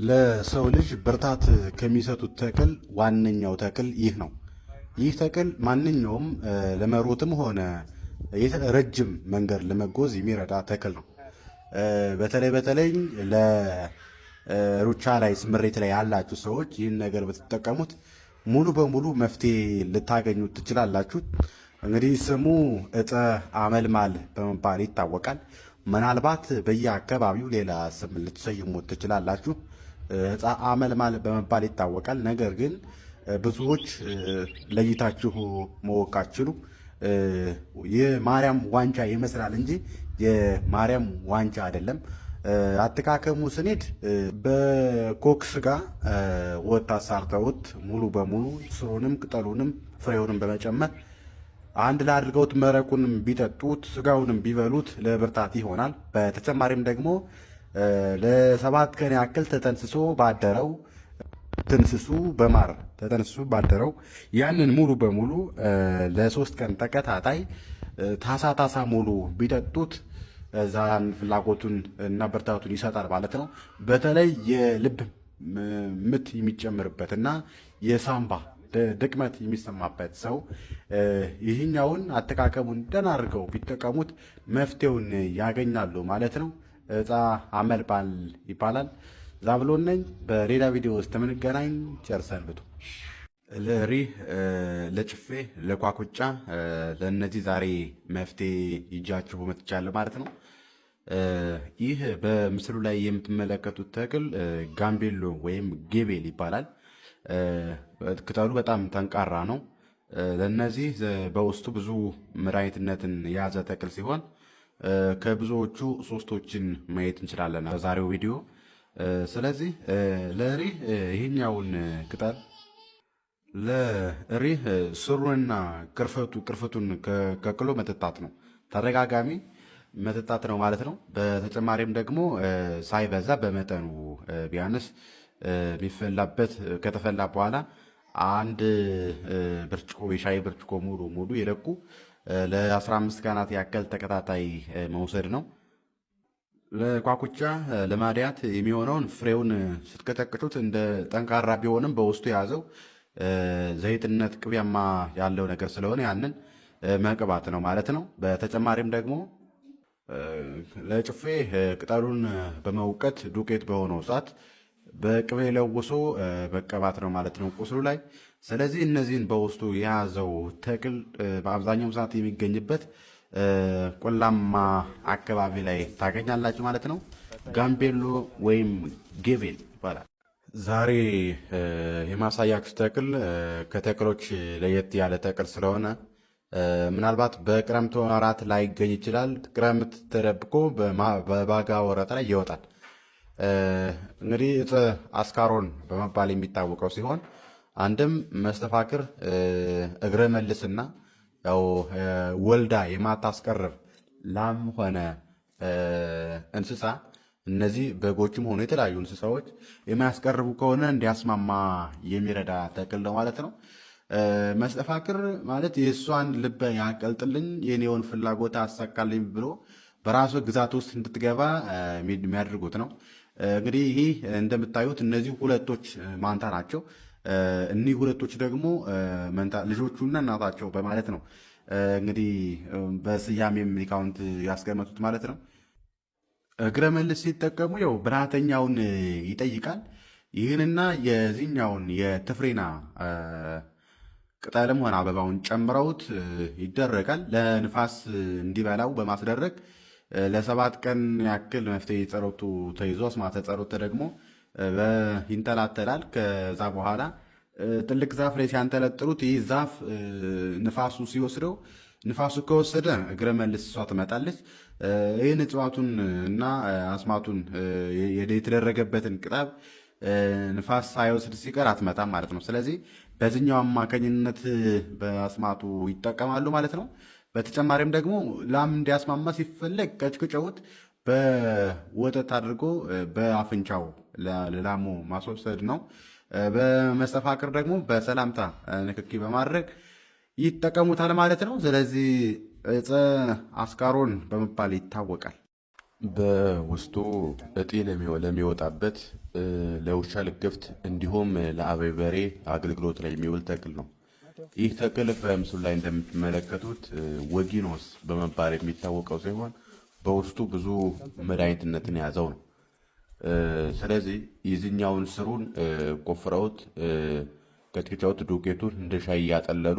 ለሰው ልጅ ብርታት ከሚሰጡት ተክል ዋነኛው ተክል ይህ ነው። ይህ ተክል ማንኛውም ለመሮጥም ሆነ ረጅም መንገድ ለመጓዝ የሚረዳ ተክል ነው። በተለይ በተለይ ለሩጫ ላይ ስምሬት ላይ ያላችሁ ሰዎች ይህን ነገር ብትጠቀሙት ሙሉ በሙሉ መፍትሄ ልታገኙ ትችላላችሁ። እንግዲህ ስሙ ዕፀ አመልማል በመባል ይታወቃል። ምናልባት በየአካባቢው ሌላ ስም ልትሰይሙት ትችላላችሁ። ዕፀ አመልማል በመባል ይታወቃል። ነገር ግን ብዙዎች ለይታችሁ ማወቅ አትችሉ። የማርያም ዋንጫ ይመስላል እንጂ የማርያም ዋንጫ አይደለም። አተካከሙ ስንሄድ በኮክስ ጋር ወጥ አሳርተውት ሙሉ በሙሉ ስሩንም ቅጠሉንም ፍሬውንም በመጨመር አንድ ላይ አድርገውት መረቁንም ቢጠጡት ስጋውንም ቢበሉት ለብርታት ይሆናል። በተጨማሪም ደግሞ ለ7 ቀን ያክል ተጠንስሶ ባደረው ትንስሱ በማር ተጠንስሶ ባደረው ያንን ሙሉ በሙሉ ለ3 ቀን ተከታታይ ታሳ ታሳ ሙሉ ቢጠጡት ዛን ፍላጎቱን እና ብርታቱን ይሰጣል ማለት ነው። በተለይ የልብ ምት የሚጨምርበት እና የሳምባ ድክመት የሚሰማበት ሰው ይህኛውን አጠቃቀሙን ደህና አድርገው ቢጠቀሙት መፍትሄውን ያገኛሉ ማለት ነው። ዕፀ አመልባል ይባላል። ዛብሎን ነኝ። በሌላ ቪዲዮ ውስጥ የምንገናኝ ቸር ሰንብቱ። ለሪህ፣ ለጭፌ፣ ለኳኩጫ ለእነዚህ ዛሬ መፍትሄ ይዣችሁ መጥቻለሁ ማለት ነው። ይህ በምስሉ ላይ የምትመለከቱት ተክል ጋምቤሎ ወይም ጌቤል ይባላል። ቅጠሉ በጣም ጠንካራ ነው። ለእነዚህ በውስጡ ብዙ መድኃኒትነትን የያዘ ተክል ሲሆን ከብዙዎቹ ሶስቶችን ማየት እንችላለን በዛሬው ቪዲዮ። ስለዚህ ለሪህ ይህኛውን ቅጠል ለሪህ ስሩንና ቅርፈቱን ቀቅሎ መጠጣት ነው። ተደጋጋሚ መጠጣት ነው ማለት ነው። በተጨማሪም ደግሞ ሳይበዛ በመጠኑ ቢያንስ የሚፈላበት ከተፈላ በኋላ አንድ ብርጭቆ የሻይ ብርጭቆ ሙሉ ሙሉ የለቁ ለ15 ቀናት ያክል ተከታታይ መውሰድ ነው። ለኳኩቻ ለማድያት የሚሆነውን ፍሬውን ስትቀጠቅጡት እንደ ጠንካራ ቢሆንም በውስጡ የያዘው ዘይትነት ቅቤያማ ያለው ነገር ስለሆነ ያንን መቅባት ነው ማለት ነው። በተጨማሪም ደግሞ ለጭፌ ቅጠሉን በመውቀት ዱቄት በሆነው ሰዓት በቅቤ ለውሶ መቀባት ነው ማለት ነው ቁስሉ ላይ። ስለዚህ እነዚህን በውስጡ የያዘው ተክል በአብዛኛው ሰዓት የሚገኝበት ቆላማ አካባቢ ላይ ታገኛላችሁ ማለት ነው። ጋምቤሎ ወይም ጌቤል ይባላል። ዛሬ የማሳያችሁ ተክል ከተክሎች ለየት ያለ ተክል ስለሆነ ምናልባት በክረምት ወራት ላይገኝ ይችላል። ክረምት ተደብቆ በበጋ ወራት ላይ ይወጣል። እንግዲህ ዕፀ አስካሮን በመባል የሚታወቀው ሲሆን አንድም መስተፋቅር እግረ መልስና ያው ወልዳ የማታስቀርብ ላም ሆነ እንስሳ እነዚህ በጎችም ሆኑ የተለያዩ እንስሳዎች የማያስቀርቡ ከሆነ እንዲያስማማ የሚረዳ ተክል ነው ማለት ነው። መስተፋቅር ማለት የእሷን ልበ ያቀልጥልኝ የኔውን ፍላጎት አሳካልኝ ብሎ በራሱ ግዛት ውስጥ እንድትገባ የሚያደርጉት ነው። እንግዲህ ይህ እንደምታዩት እነዚህ ሁለቶች ማንታ ናቸው። እኒህ ሁለቶች ደግሞ መንታ ልጆቹና እናታቸው በማለት ነው እንግዲህ በስያሜም ሊቃውንት ያስቀመጡት ማለት ነው። እግረ መልስ ሲጠቀሙ ያው ብልሃተኛውን ይጠይቃል። ይህንና የዚህኛውን የትፍሬና ቅጠልም ሆነ አበባውን ጨምረውት ይደረጋል። ለንፋስ እንዲበላው በማስደረግ ለ7 ቀን ያክል መፍትሄ ጸሎቱ ተይዞ አስማተ ጸሎት ደግሞ ይንጠላተላል። ከዛ በኋላ ትልቅ ዛፍ ላይ ሲያንጠለጥሉት ይህ ዛፍ ንፋሱ ሲወስደው ንፋሱ ከወሰደ እግረ መልስ እሷ ትመጣለች። ይህን እጽዋቱን እና አስማቱን የተደረገበትን ቅጠል ንፋስ ሳይወስድ ሲቀር አትመጣም ማለት ነው። ስለዚህ በዚህኛው አማካኝነት በአስማቱ ይጠቀማሉ ማለት ነው። በተጨማሪም ደግሞ ላም እንዲያስማማ ሲፈለግ ቀጭቅጨውት በወተት አድርጎ በአፍንጫው ለላሙ ማስወሰድ ነው። በመስተፋቅር ደግሞ በሰላምታ ንክኪ በማድረግ ይጠቀሙታል ማለት ነው። ስለዚህ ዕፀ አስካሮን በመባል ይታወቃል። በውስጡ እጢ ለሚወጣበት፣ ለውሻ ልክፍት እንዲሁም ለአበይ በሬ አገልግሎት ላይ የሚውል ተክል ነው። ይህ ተክል በምስሉ ላይ እንደምትመለከቱት ወጊኖስ በመባል የሚታወቀው ሲሆን በውስጡ ብዙ መድኃኒትነትን የያዘው ነው። ስለዚህ የዚህኛውን ስሩን ቆፍረውት ቀጭቅጨውት ዱቄቱን እንደ ሻይ እያጠለሉ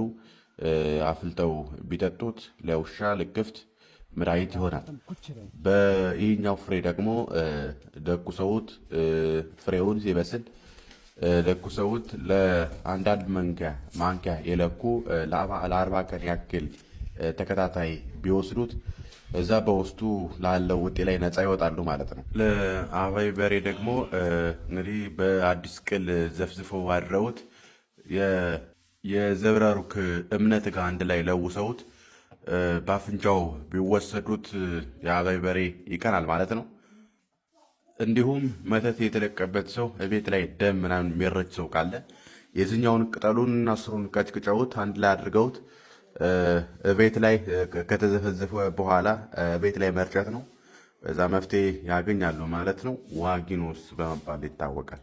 አፍልተው ቢጠጡት ለውሻ ልክፍት መድኃኒት ይሆናል። በይህኛው ፍሬ ደግሞ ደቁሰውት ፍሬውን ሲበስል ለኩሰውት ለአንዳንድ ማንኪያ የለኩ ለ40 ቀን ያክል ተከታታይ ቢወስዱት እዛ በውስጡ ላለው ውጤ ላይ ነፃ ይወጣሉ ማለት ነው። ለአባይ በሬ ደግሞ እንግዲህ በአዲስ ቅል ዘፍዝፈው አድረውት የዘብረሩክ እምነት ጋር አንድ ላይ ለውሰውት በአፍንጫው ቢወሰዱት የአባይ በሬ ይቀናል ማለት ነው። እንዲሁም መተት የተለቀበት ሰው እቤት ላይ ደም ምናምን የሚረጭ ሰው ካለ የዚህኛውን ቅጠሉንና ስሩን ቀጭቅጨውት አንድ ላይ አድርገውት ቤት ላይ ከተዘፈዘፈ በኋላ ቤት ላይ መርጨት ነው። በዛ መፍትሄ ያገኛሉ ማለት ነው። ዋጊኖስ በመባል ይታወቃል።